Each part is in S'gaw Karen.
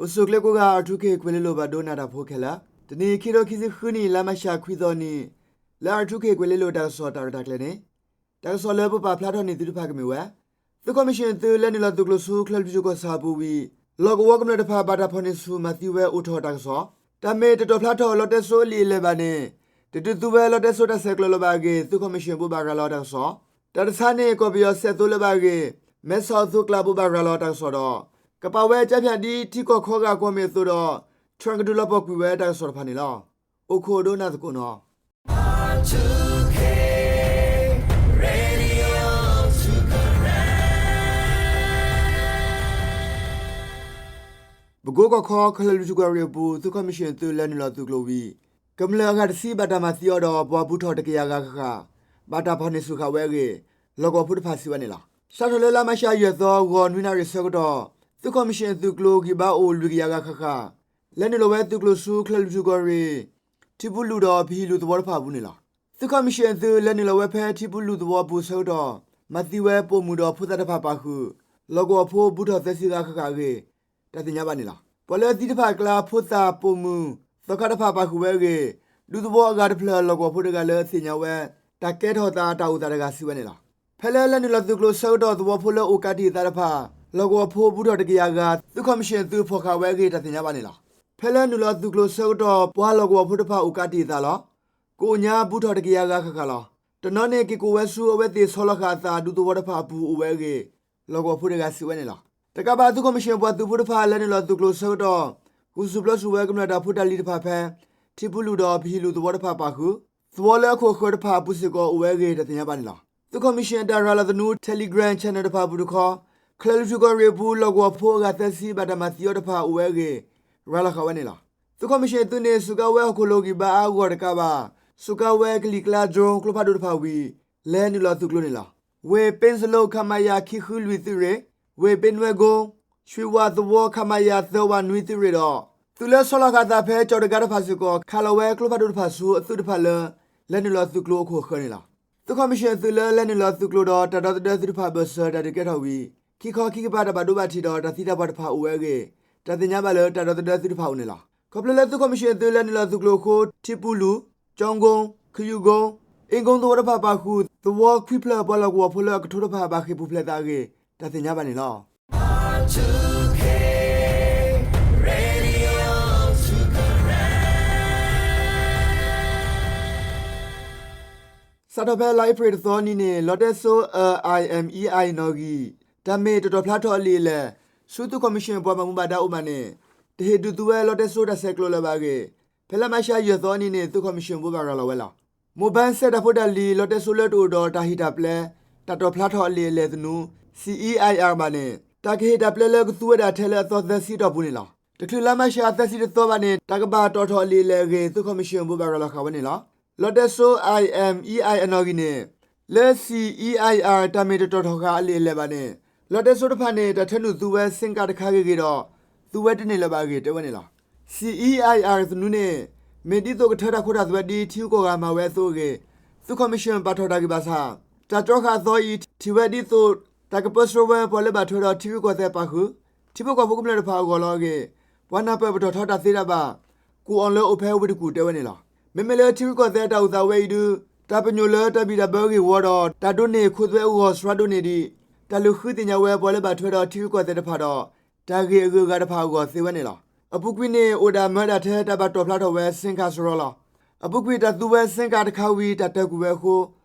အိၣ်ဆူၣ်အိၣ်ချ့ကိးဂၤ R two K ကွဲၤလ့လိၤဘၣ်ဒိနၤတၢ်ဖိခဲလၢာ်, တနံၤအံၤ ခံထိခံဆံဃုနံၣ် လါမးရှးခွံသီနံၤ လၢ R two K ကွဲၤလ့လိၤတၢ်ကစီၣ်တၢ်ရဲၣ်တၢ်ကျဲၤန့ၣ် တၢ်ကစီၣ်လၢပပာ်ဖျါထီၣ်န့ၢ်သုတဖၣ်ကမ့ၢ်ဝဲ သုးခီၣ်မံၣ်ၡ့ၣ်အသုး လဲၤနုာ်လီၤသုးကျိၤဆူ ချၢၣ်လွံၢ်ထူၣ်ကီၢ်ဆၣ်အပူၤဝံၤ လီၢ်ကဝီၤကမျၢၢ်တဖၣ် ဘၣ်တၢ်ဖီၣ်န့ၢ်ဆူၣ်မၤသံဝဲအိၣ်ထီၣ်တၢ်ကစီၣ်, တၢ်မ့ၢ်တတီၣ်ဖျါထီၣ်လီတဲစိအလံာ်အလဲၢ်ဘၣ်န့ၣ် တဒုးသူဝဲလီတဲစိတၢ်ဆဲးကျိးလၢၤဘၣ်အဂ့ၢ် သုးခီၣ်မံၣ်ၡ့ၣ်ဘိးဘၣ်ရၤလီၤတၢ်ကစီၣ်, တၢ်တဆါန့ၣ် ကီၢ်ပယီၤစဲးသိလၢၤဘၣ်အဂ့ၢ် မဲဆီးအသုးကျါဘိးဘၣ်ရၤလီၤတၢ်ကစီၣ်ဒီး ကပာ်ဝဲကၠါဖၠၣ်ဒ်ထံကီၢ်ခီဂာ်ကွီၢ်မ့ၢ်အသိးဒီး Trump ကဒုးလီၤပှီၢ်ကွံာ်ဝဲတၢ်ကစီၣ်တဖၣ်န့ၣ်လီၤ. အိၣ်ခိးဒိနၤသကိးနီၤ. ပကိကီၢ်ခီ ချၢၣ်လွံၢ်ထူၣ်ကီၢ်ရ့ၣ်အပူၤ သုးခီၣ်မံၣ်ၡ့ၣ်အသုး လဲၤနုာ်လီၤသုးကျိၤဝံၤ ကမျၢၢ်အဂၤတဆံဘၣ်တၢ်မၤသံအီၤဒီး ပှၤဘူးထီၣ်တကယၤဂၤဃၣ်ဃၣ် ဘၣ်တၢ်ဖီၣ်န့ၢ်ဆူၣ်ဃာ်ဝဲအဂ့ၢ် လီၢ်ကဝီၤဖိတဖၣ်စံးဝဲန့ၣ်လီၤ. စးထီၣ်လၢလါမးရှးယဲၢ်သီ ဂီၤနွံနၣ်ရံၣ်ဆၢကတီၢ် သုးခီၣ်မံၣ်ၡ့ၣ်အသုးကျိၤ ဂံၢ်ဘါအိၣ်လွံၢ်ကယၤဂၤဃၣ်ဃၣ် လဲၤနုာ်လီၤဝဲသုးကျိၤဆူ ချၢၣ်လွံၢ်ထူၣ်ကီၢ်ရ့ၣ် ထံပူၤလူၢ်ဒီးဖဟံၣ်လူၢ်သဝီတဖၣ်အပူၤန့ၣ်လီၤ. သုးခီၣ်မံၣ်ၡ့ၣ်အသုး လဲၤနုာ်လီၤဝဲဖဲထံပူၤလူၢ်သဝီအပူၤဆၢကတီၢ် မၤသံဝဲပိာ်မုၣ်ဒီးဖိသၣ်တဖၣ်ပာ်ဃုာ် လီၢ်ကဝီၤဖိဘူးထီၣ်သၢဆံဂၤဃၣ်ဃၣ်အဂ့ၢ် တၢ်သ့ၣ်ညါဘၣ်န့ၣ်လီၤ. ပှၤလၢအသံတဖၣ်အကျါ ဖိသၣ်ပိာ်မုၣ် သီခါတဖၣ်ပာ်ဃုာ်ဝဲအဂ့ၢ် ဒူသဝီအဂၤတဖျၢၣ် လီၢ်ကဝီၤဖိတဂၤလၢသ့ၣ်ညါဝဲ တၢ်ကဲထီၣ်သးတၢ်အိၣ်သးတဂၤစံးဝဲန့ၣ်လီၤ. ဖဲလၢလဲၤနုာ်လီၤသုးကျိၤဆၢကတီၢ် သဝီဖိလၢအိၣ်ကးတံာ်သးတဖၣ် လီၢ်ကဝီၤဖိဘူးထီၣ်တကယၤဂၤ သုးခီၣ်မံၣ်ၡ့ၣ်အသုးဖီၣ်ဃာ်ဝဲအဂ့ၢ် တၢ်သ့ၣ်ညါဘၣ်န့ၣ်လီၤ. ဖဲလၢနုာ်လီၤသုးကျိၤဆၢကတီၢ် ပှၤလီၢ်ကဝီၤဖိတဖၣ်အိၣ်ကးတံာ်သးလီၤ. ကအိၣ်ညါဘူးထီၣ်တကယၤဂၤဃၣ်ဃၣ်လီၤ. တနီၤန့ၣ် က့ၤကိးဝဲဆူအဝဲသ့ၣ်ဆီလီၤဃာ်အသး ဒူသဝီတဖၣ်အပူၤအိၣ်ဝဲအဂ့ၢ် လီၢ်ကဝီၤဖိတဂၤစံးဝဲန့ၣ်လီၤ. တကးဘၣ် သုးခီၣ်မံၣ်ၡ့ၣ်ပှၤသုးဖိတဖၣ် လဲၤနုာ်လီၤသုးကျိၤဆၢကတီၢ် ဃုာ်ဆူၣ်ပျီဆူၣ်ဝဲကမျၢၢ်တၢ်ဖိတၢ်လံၤတဖၣ်ဖဲ ထံပူၤလူၢ်ဒီးဖဟံၣ်လူၢ်သဝီတဖၣ်ပာ်ဃုာ် သဝီလၢအခိၣ်အဃၢၤတဖၣ်အပူၤစ့ၢ်ကီးအိၣ်ဝဲအဂ့ၢ် တၢ်သ့ၣ်ညါဘၣ်န့ၣ်လီၤ. သုးခီၣ်မံၣ်ၡ့ၣ်အတၢ်ရၤလီၤသနူ Telegram channel တဖၣ်အပူၤတခီ ချၢၣ်လွံၢ်ထူၣ်ကီၢ်ရ့ၣ်အပူၤ လီၢ်ကဝီၤဖိအဂၤသၢဆံဘၣ်တၢ်မၤသံအီၤတဖၣ်အိၣ်ဝဲအဂ့ၢ် ရၤလီၤဃာ်ဝဲန့ၣ်လီၤ. သုးခီၣ်မံၣ်ၡ့ၣ်အသုးန့ၣ် စူးကါဝဲဟီၣ်ခိၣ်လိၤဂံၢ်ဘါအါဂီၢ်တကးဘၣ် စူးကါဝဲကလံၤကျါ drone ကျိဖးဒိၣ်တဖၣ်ဝံၤ လဲၤနုာ်လီၤသုးကျိၤန့ၣ်လီၤ. ဝ့ၢ်ပ့စလိ ခမရ ခံဃုလွံၢ်သုးရ့ၣ်, ဝ့ၢ်ပ့နွဲကိ ဆွံဝါသဝီ ခမရ သၢဝးနွံသုးရ့ၣ်ဒီး သုးလၢဆီလီၤဃာ်သးဖဲကၠီၤတဂၤတဖၣ်စ့ၢ်ကီး ခးလီၤဝဲကျိဖးဒိၣ်တဖၣ်ဆူအသုးတဖၣ်လၢ လဲၤနုာ်လီၤသုးကျိၤအခိၣ်အဃၢၤန့ၣ်လီၤ. သုးခီၣ်မံၣ်ၡ့ၣ်အသုးလၢလဲၤနုာ်လီၤသုးကျိၤဒီး တၢ်ဒီသဒၢသုးတဖၣ်အဘၢၣ်စၢၤတၢ်ဒုးကဲထီၣ်ဝံၤ ခံခီခံကပၤတၢ်ဘၣ်ဒိဘၣ်ထံးဒီးတၢ်သံတၢ်ပှၢ်တဖၣ်အိၣ်ဝဲအဂ့ၢ် တၢ်သ့ၣ်ညါဘၣ်လၢတၢ်ဒီသဒၢသုးတဖၣ်အအိၣ်န့ၣ်လီၤ. ခီဖျိလၢသုးခီၣ်မံၣ်ၡ့ၣ်အသုးလဲၤနုာ်လီၤသုးကျိၤအဃိ ထံပူၤလူၢ်, ကၠီကိ ခယူကိ အ့ကိသဝီတဖၣ်ပာ်ဃုာ် သဝီခွံဖျၢၣ် ပှၤလီၢ်ကဝီၤဖိလၢအကထိတဖၣ်ဘၣ်ဃ့ၢ်ပူၤဖျဲးသးအဂ့ၢ် တၢ်သ့ၣ်ညါဘၣ်န့ၣ်လီၤ. စးထီၣ်ဖဲလါအ့ဖြ့ၣ်တသီနံၤန့ၣ် လီတဲစိအၢ အံၣ်အၣ်အၢ်မံအံၣ်အၢ်အံၣ်နီၣ်ဂံၢ် တၢ်မ့ၢ်တတီၣ်ဖျါထီၣ်အလံာ်အလဲၢ် ဆူသုးခီၣ်မံၣ်ၡ့ၣ်ပှၤဘၣ်မူဘၣ်ဒါအိၣ်မးန့ၣ် တဟ့ၣ်ဒုးသူဝဲလီတဲစိတၢ်ဆဲးကျိးလၢၤဘၣ်အဂ့ၢ် ဖဲလါမၤရှးယဲၢ်သီနံၤန့ၣ် သုးခီၣ်မံၣ်ၡ့ၣ်ဘိးဘၣ်ရၤလီၤဝဲလီၤ. မိၢ်ဘၢစဲးတၢ်ဖိတၢ်လံၤ လီတဲစိလၢတအိၣ်ဒီးတၢ်ဟ့ၣ်တၢ်ပျဲ တၢ်တီၣ်ဖျါထီၣ်အလံာ်အလဲၢ်သနူ စံၣ်အံၣ်အံၣ်အၢ်ဘၣ်န့ၣ် တၢ်ကဟ့ၣ်တၢ်ပျဲလၢကသူဝဲဒၣ်ထဲလၢအသီသၢဆံတီၢ်ပူၤန့ၣ်လီၤ. တချုးလါမၤရှးသၢဆံတသီဘၣ်န့ၣ် တၢ်ကဘၣ်တီၣ်ထီၣ်အလံာ်အလဲၢ်အဂ့ၢ် သုးခီၣ်မံၣ်ၡ့ၣ်ဘိးဘၣ်ရၤလီၤဃာ်ဝဲန့ၣ်လီၤ. လီတဲစိ အံၣ်အၣ်အၢ်မံအံအၢ်အနီၣ်ဂံၢ်န့ၣ် လၢ စံၣ်အံၣ်အံၣ်အၢ် တၢ်မ့ၢ်တတီၣ်ထီၣ်ဃာ်အလံာ်အလဲၢ်ဘၣ်န့ၣ် လီတဲစိတဖၣ်န့ၣ် တၢ်ထၢနုာ်သူဝဲ SIM ကၣ်တခါဂ့ၤဂ့ၤဒီး သူဝဲတန့ၢ်လၢၤဘၣ်အဂ့ၢ်တဲဝဲန့ၣ်လီၤ. စံၣ်အံၣ်အံၣ်အၢ်သနူန့ၣ် မ့ၢ်ဒ်သိးကထၢတၢ်ခိတၢ်သွဲဒ်ထံဂုၤကီၢ်ဂၤမၤဝဲအသိးအဂ့ၢ် သုးခီၣ်မံၣ်ၡ့ၣ်ပာ်ထီၣ်တၢ်ဂံၢ်ဘၣ်ဆၣ် တၢ်တြီဃာ်အသီအံၤ ထံၣ်ဝဲဒ်သိး တၢ်ကပၢဆှၢဝဲပှၤလၢဘၣ်ထွဲဒီးထံရူၢ်ကီၢ်သဲးပာ်ဃုာ် ထံဖိကီၢ်ဖိကမျၢၢ်တဖၣ်အဂီၢ်လီၤအဂ့ၢ် ပှၤနၢ်ပၢၢ်ပတီၢ်ထီတၢ်သ့တၢ်ဘၣ် ကူၣ်အီၤလၢအိၣ်ဖဲဝ့ၢ်တကူၣ်တဲဝဲန့ၣ်လီၤ. မ့မ့ၢ်လၢထံရူၢ်ကီၢ်သဲးတၢ်အိၣ်သးဝဲအံၤဒုး တၢ်ပညိၣ်လၢတၢ်ဘံၣ်တၢ်ဘၢဂ့ၢ်ဝီဒီး တၢ်ဒိးန့ၢ်ခိသွဲအဂီၢ်စှၤဒိၣ်န့ၢ်ဒံး တၢ်လုၢ်ဃုသ့ၣ်ညါဝဲပှၤလၢဘၣ်ထွဲဒီးထံရူၢ်ကီၢ်သဲးတဖၣ်ဒီး တၢ်ဂ့ၢ်အဂုၤအဂၤတဖၣ်အဂီၢ်သ့ဝဲန့ၣ်လီၤ. အပူၤကွံာ်န့ၣ် အိၣ်ဒၣ်မၢဒၣ်ထဲတၢ်ဘၣ်တီၣ်ဖျါထီၣ်ဝဲ SIM ကၣ်စရီလီၤ. အပူၤကွံာ်တၢ်သူဝဲ SIM ကၣ်တခါဝံၤ တၢ်တၢၢ်ကွံာ်ဝဲအဃိ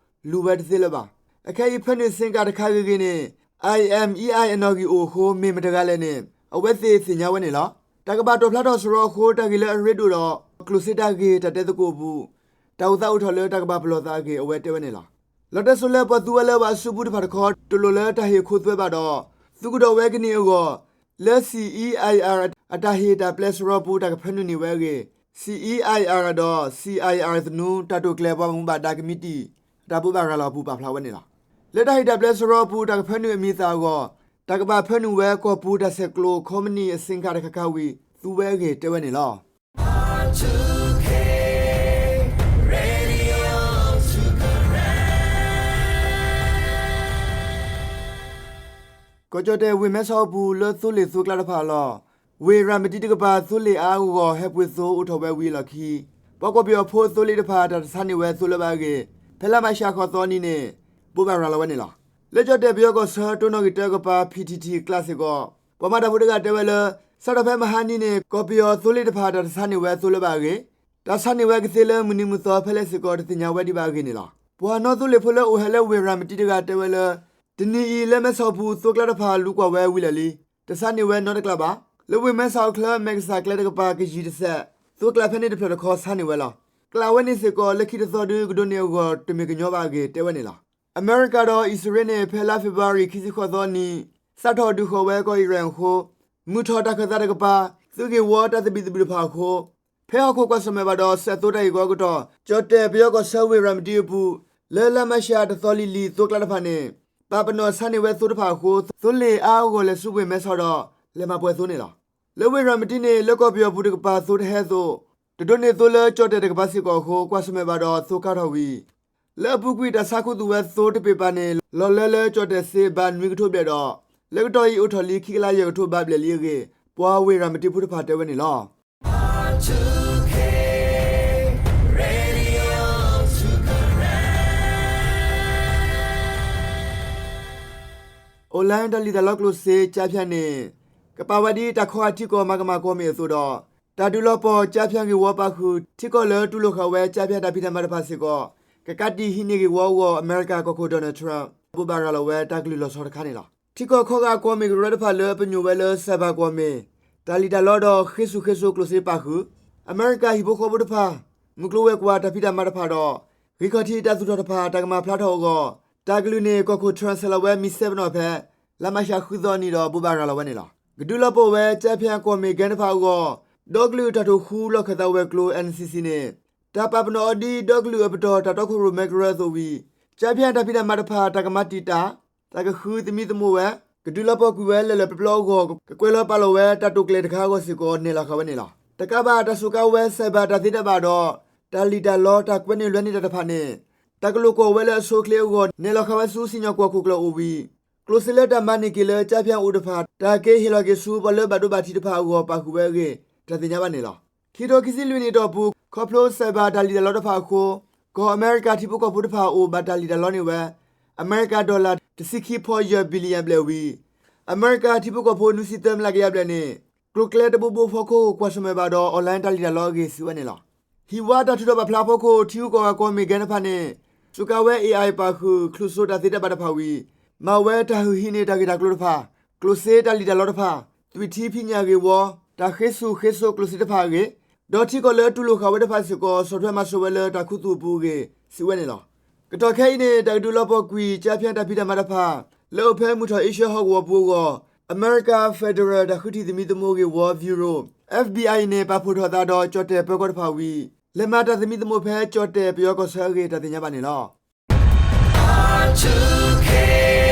လူၤဝဲတသ့လၢၤဘၣ်. အခဲအံၤ ဖၢနုာ် SIM ကၣ်တခါဂ့ၤဂ့ၤန့ၣ် အံၣ်အၣ်အၢ်မံအံၣ်အၢ်အနီၣ်ဂံၢ်အိၣ်အဃိ မ့ၢ်မတဂၤလဲၣ်န့ၣ် အဝဲသ့ၣ်သ့ၣ်ညါဝဲန့ၣ်လီၤ. တၢ်ကဘၣ်တီၣ်ဖျါထီၣ်စရီအဃိ တၢ်ဂ့ၢ်လၢအရ့ဒိၣ်ဒီး ကျိၣ်စ့တၢ်ဂ့ၢ် တၢ်တဲသကိးအပူၤ တၢ်အိၣ်သးအိၣ်ထီၣ်လၢတၢ်ကဘၣ်ပလီၢ်သးအဂ့ၢ် အဝဲတဲဝဲန့ၣ်လီၤ. လီတဲစိလၢပှၤသူဝဲလၢပှၤအစုပူၤတဖၣ်တခီ တလိၣ်လၢတၢ်ဟ့ၣ်ခိသွဲဘၣ်ဒီး သူကဒီးဝဲကန့ၢ်အဂီၢ် လၢ စံၣ်အံၣ်အံၣ်အၢ် အတၢ်ဟ့ၣ်တၢ်ပျဲစရီပူၤ တၢ်ကဖၢနုာ်န့ၢ်ဝဲအဂ့ၢ် စံၣ်အံၣ်အံၣ်အၢ်ဒီး စံၣ်အံၣ်အံၣ်အၢ်သနူ တၢ်တိာ်ကျဲၤပှၤဘၣ်မူဘၣ်ဒါကမံးတံာ် အတၢ်ဘိးဘၣ်ရၤလီၤအပူၤပာ်ဖျါဝဲန့ၣ်လီၤ. လၢတၢ်ဟ့ၣ်တၢ်ပျဲစရီအပူၤ တၢ်ကဖၢနုာ်အမံၤအသၣ်အဂီၢ် တၢ်ကဘၣ်ဖၢနုာ်ဝဲကီၢ်ပူၤတၢ်ဆဲးကျိး ခီမနံၣ်အ SIM ကၣ်တခါခါဝံၤ သူဝဲအဂ့ၢ်တဲဝဲန့ၣ်လီၤ. ကီၢ်ကၠီၣ်တဲၣ်ဝ့ၢ်မဲဆီးအပူၤ လၢသိလ့ၣ်သိကျါတဖၣ်အလီၢ် ဝ့ၢ်ရၤမတံတကပၤ သိလ့ၣ်အါအါဂီၢ်ဂီၢ် ဟဲပှ့ၤသိအိၣ်ထီၣ်ဝဲဝံၤအလီၢ်ခံ ပှၤကီၢ်ပယီၤဖိသိလ့ၣ်တဖၣ် တၢ်တဆါန့ၢ်ဝဲသိလၢၤဘၣ်အဂ့ၢ် ဖဲလါမးရှးဃိးသီနံၤန့ၣ် ဘိးဘၣ်ရၤလီၤဝဲန့ၣ်လီၤ. လၢကၠီၣ်တဲၣ်ပယီၤကီၢ်ဆၢ တိၢ်နီၣ်ဂံၢ်တၢကပၤ ဖံၣ်ထံၣ်ထံၣ် အကျါစ့ၢ်ကီး ပှၤမၤတၢ်ဖိတဂၤတဲဝဲလၢ စးထီၣ်ဖဲမဟါနံၤန့ၣ် ကီၢ်ပယီၤသိလ့ၣ်တဖၣ် တၢ်တဆါန့ၢ်ဝဲသိလၢၤဘၣ်အဂ့ၢ် တၢ်ဆါန့ၢ်ဝဲကသ့လၢမုၢ်နံၤမုၢ်သီဖဲလဲၣ်စ့ၢ်ကီး တသ့ၣ်ညါဝဲဒံးဘၣ်အဂ့ၢ်န့ၣ်လီၤ. ပှၤနီသိလ့ၣ်ဖိလၢအိၣ်ဟဲလၢဝ့ၢ်ရၤမတံတဂၤတဲဝဲလၢ တနံၤအံၤ လၢမဲဆီးပူၤ သိကျါတဖၣ်လူကွၢ်ဝဲဝံၤလၢာ်လံ, တဆါန့ၢ်ဝဲနီတကျါဘၣ်. လၢဝ့ၢ်မဲဆီးအချၢ မဲၢ်ကစၢ်ကျဲတကပၤ ကယံာ်တစဲး သိကျါဖဲန့ၣ်တဖျၢၣ်တခီ ဆါန့ၢ်ဝဲလီၤ. ကျးဝဲန့ၣ်စ့ၢ်ကီး လၢခံတသီဒု ကဒိးန့ၢ်အဂီၢ် တမ့ၢ်ကညီဘၣ်အဂ့ၢ် တဲဝဲန့ၣ်လီၤ. အမဲရကၤဒီးအံၣ်စရ့လးန့ၣ် ဖဲလါဖ့ၤဘြူၤအါရံၤ ခံဆံဃိးသီနံၤ စးထီၣ်ဒုးဃီၤဝဲကီၢ်အံၣ်ရၣ်အဃိ မုၢ်ထီၣ်တၢ်ခၢၣ်သးတကပၤ သုးဂ့ၢ်ဝီတၢ်သဘံၣ်သဘုၣ်တဖၣ်အဃိ ဖဲဟီၣ်ခိၣ်ကွၢ်ဆၢၣ်မဲာ်ဘၣ်ဒီး စဲးသိတၢ်ဂ့ၢ်ကီကတီၢ် ကၠီၣ်တဲၣ်ပယီၤကီၢ်ဆၢဝ့ၢ်ရၤမတံအပူၤ လၢလါမးရှးတသီလံၤလံၤ သိကျါတဖၣ်န့ၣ် ပာ်ပနီၣ်ဆါန့ၢ်ဝဲသိတဖၣ်အဃိ သိလ့ၣ်အါအါဂီၢ်ဂီၢ် လဲၤဆူဝ့ၢ်မဲဆီးဒီး လဲၤမၤပှဲၤသိန့ၣ်လီၤ. လၢဝ့ၢ်ရၤမတံန့ၣ် လၢကီၢ်ပယီၤပူၤတကပၤသိတဟဲအသိး တဒိးန့ၢ်သိလၢကၠီၣ်တဲၣ်တကပၤစ့ၢ်ကီးအဃိ ကွၢ်ဆၢၣ်မဲာ်ဘၣ်ဒီးသိခါထီၣ်ဝံၤ လၢအပူၤကွံာ် တၢ်ဆါခူသူၣ်ဝဲသိတပ့ၢ်ပၤန့ၣ် လီၤလၢလၢကၠီၣ်တဲၣ်စ့ဘးနွံကထိဘျဲၣ်ဒီး လၢကတီၢ်အံၤအိၣ်ထီၣ်လံခံကလးယဲၢ်ကထိဘးဘျဲၣ်လံအဂ့ၢ် ပှၤဝ့ၢ်ရၤမတံဖိတဖၣ်တဲဝဲန့ၣ်လီၤ. အိၣ်လၢတၢ်လံၣ်တၢ်လီကျိၣ်စ့ ကၠါဖၠၣ်န့ၣ် ကပာ်ဝဲဒ်တၢ်ခီဂာ်ထံကီၢ်မၤကမၣ်ကွီၢ်မ့ၢ်အသိးဒီး တၢ်ဒုးလီၤပှီၢ်ကၠါဖၠၣ်ဂ့ၢ်ဝီပာ်ဃုာ် ထံကီၢ်လၢတူၢ်လိာ်ဃာ်ဝဲကၠါဖၠၣ်တၢ်ဖံးတၢ်မၤတဖၣ်စ့ၢ်ကီး ကကးတံာ်ဟံးန့ၢ်ဂ့ၢ်ဝီအဂီၢ် အမဲရကၤကီၢ်ခိၣ် Donald Trump ဘိးဘၣ်ရၤလီၤဝဲတၢ်ကလုၢ်လီၤဆီတခါန့ၣ်လီၤ. ထံကီၢ်ခီဂာ်ကွီၢ်မ့ၢ်ကရၢတဖၣ်လၢပညိၣ်ဝဲလၢ cyber ကွီၢ်မ့ၢ် တၢ်လံၣ်တၢ်လီဒီးဃ့ၢ်ဆူၣ်ဃ့ၢ်စိးကျိၣ်စ့ပာ်ဃုာ် အမဲရကၤဟံၣ်ဖိဃီဖိတဖၣ် မုၢ်ကျိၤဝဲၤကွာ်တၢ်ဖံးတၢ်မၤတဖၣ်ဒီး ဂံၢ်ခီၣ်ထံးတၢ်သူၣ်ထီၣ်တဖၣ် တၢ်ကမၤဖျါထီၣ်အဂီၢ် တၢ်ကလုၢ်န့ၣ် ကီၢ်ခိၣ် Trump ဆဲးလီၤဝဲမံၤစဲပနီၣ်ဖဲ လါမးရှးဃုသီနံၤဒီး ဘိးဘၣ်ရၤလီၤဝဲန့ၣ်လီၤ. ကဒုးလီၤပှီၢ်ဝဲကၠါဖၠၣ်ကွီၢ်မ့ၢ်ကဲတဖၣ်အဂီၢ် ဒီကလုာ်တၢ်ထူၣ်ဃူလီၢ်ခၢၣ်သးဝဲၤကျိၤ NCC န့ၣ် တၢ်ပာ်ပနီၣ်အီၤဒ်ဒီကလုာ်အပတီၢ်တၢ်တီခိၣ်ရိၣ်မဲကရၢအသိးဝံၤ ကၠါဖၠၣ်တၢ်ဖံးတၢ်မၤတဖၣ် တၢ်ကမၤတံာ်တာ် တၢ်ကဃုသမံသမိးဝဲ ကဒုးလီၤပှီၢ်ကွံာ်ဝဲလၢလၢပျီပျီအဂီၢ် ကကွဲးလီၤပာ်လီၤဝဲတၢ်တိာ်ကျဲၤတခါအဂီၢ်စ့ၢ်ကီး နဲၣ်လီၤဃာ်ဝဲန့ၣ်လီၤ. တကးဘၣ် တၢ်စူးကါဝဲ cyber တၢ်သ့တၢ်ဘၣ်ဒီး တၢ်လံၣ်တၢ်လီတၢ်ကွဲန့ၢ်လွဲန့ၢ်တၢ်တဖၣ်န့ၣ် တၢ်ကလိာ်ကွီၢ်ဝဲလၢအဆိအချ့အဂီၢ် နဲၣ်လီၤဃာ်ဝဲဆူစံၣ်ညီၣ်ကွီၢ်ခိၣ်ကျၢၢ်အိၣ်ဝံၤ ကျိၣ်စ့လၢတၢ်မၤန့ၢ်က့ၤလၢကၠါဖၠၣ်အိၣ်တဖၣ် တၢ်က့ၤဟ့ၣ်လီၤက့ၤဆူပှၤလၢဘၣ်ဒိဘၣ်ထံးတဖၣ်အဂီၢ် ပာ်ဃုာ်ဝဲအဂ့ၢ် တၢ်သ့ၣ်ညါဘၣ်န့ၣ်လီၤ. ခံထိခံဆံလွံၢ်နံၣ်အတီၢ်ပူၤ ခီဖျိ cyber တၢ်လံၣ်တၢ်လီတဖၣ်အဃိ ကီၢ်အမဲရကၤထံဖိကီၢ်ဖိတဖၣ်အိၣ် ဘၣ်တၢ်လံၣ်တၢ်လီန့ၢ်ဝဲ အမဲရကၤဒီၣ်လၣ် တဆံခံဖီယဲၢ် billion ဘျဲၣ်ဝံၤ အမဲရကၤထံဖိကီၢ်ဖိ နွံဆံသၢမျးကယၤဘျဲၣ်န့ၣ် ကျိၤကျဲတဘိဘိအဖီခိၣ် ကွၢ်ဆၢၣ်မဲာ်ဘၣ်ဒီး online တၢ်လံၣ်တၢ်လီအဂ့ၢ် စံးဝဲန့ၣ်လီၤ. ဟံၣ်ဝါတၢ်ထုးထီၣ်ပာ်ဖျါအဖီခိၣ် ထံဂုၤကီၢ်ဂၤကွီၢ်မ့ၢ်ကဲတဖၣ်န့ၣ် စူးကါဝဲ AI ပာ်ဃုာ် ချုးစိတၢ်သ့တၢ်ဘၣ်တဖၣ်ဝံၤ မၤဝဲတၢ်ဟုၣ်ဟံးန့ၢ်တၢ်ဂ့ၢ်တၢ်ကျိၤတဖၣ်, ကျိၣ်စ့တၢ်လံၣ်တၢ်လီတဖၣ်, သွံၣ်ထံဖံးညၣ်ဂ့ၢ်ဝီ, တၢ်ဃ့ၢ်ဆူၣ်ဃ့ၢ်စိးကျိၣ်စ့တဖၣ်အဂ့ၢ်, ဒီးထံကီၢ်လၢတူၢ်လိာ်ဃာ်ဝဲတဖၣ်စ့ၢ်ကီး ဆီၣ်ထွဲမၤစၢၤဝဲလၢတၢ်ခူသူၣ်အပူၤအဂ့ၢ် စံးဝဲန့ၣ်လီၤ. ကတီၢ်ခဲအံၤန့ၣ် တၢ်ကဒုးလီၤပှီၢ်ကွံာ် ကၠါဖၠၣ်တၢ်ဖံးတၢ်မၤတဖၣ် လၢအိၣ်ဖဲမုၢ်ထီၣ်အ့ရှၢၣ်ဟီၣ်ကဝီၤပူၤအဂီၢ် အမဲရကၤ Federal တၢ်ဃုထံၣ်သမံသမိးဂ့ၢ်ဝီ Bureau FBI န့ၣ် ပာ်ဖှိၣ်ထီၣ်သးဒီး ကၠီၣ်တဲၣ်ပၢၤကီၢ်တဖၣ်ဝံၤ လဲၤမၤတၢ်သမံသမိးဖဲကၠီၣ်တဲၣ်ပယီၤကီၢ်ဆၢအဂ့ၢ် တၢ်သ့ၣ်ညါဘၣ်န့ၣ်လီၤ.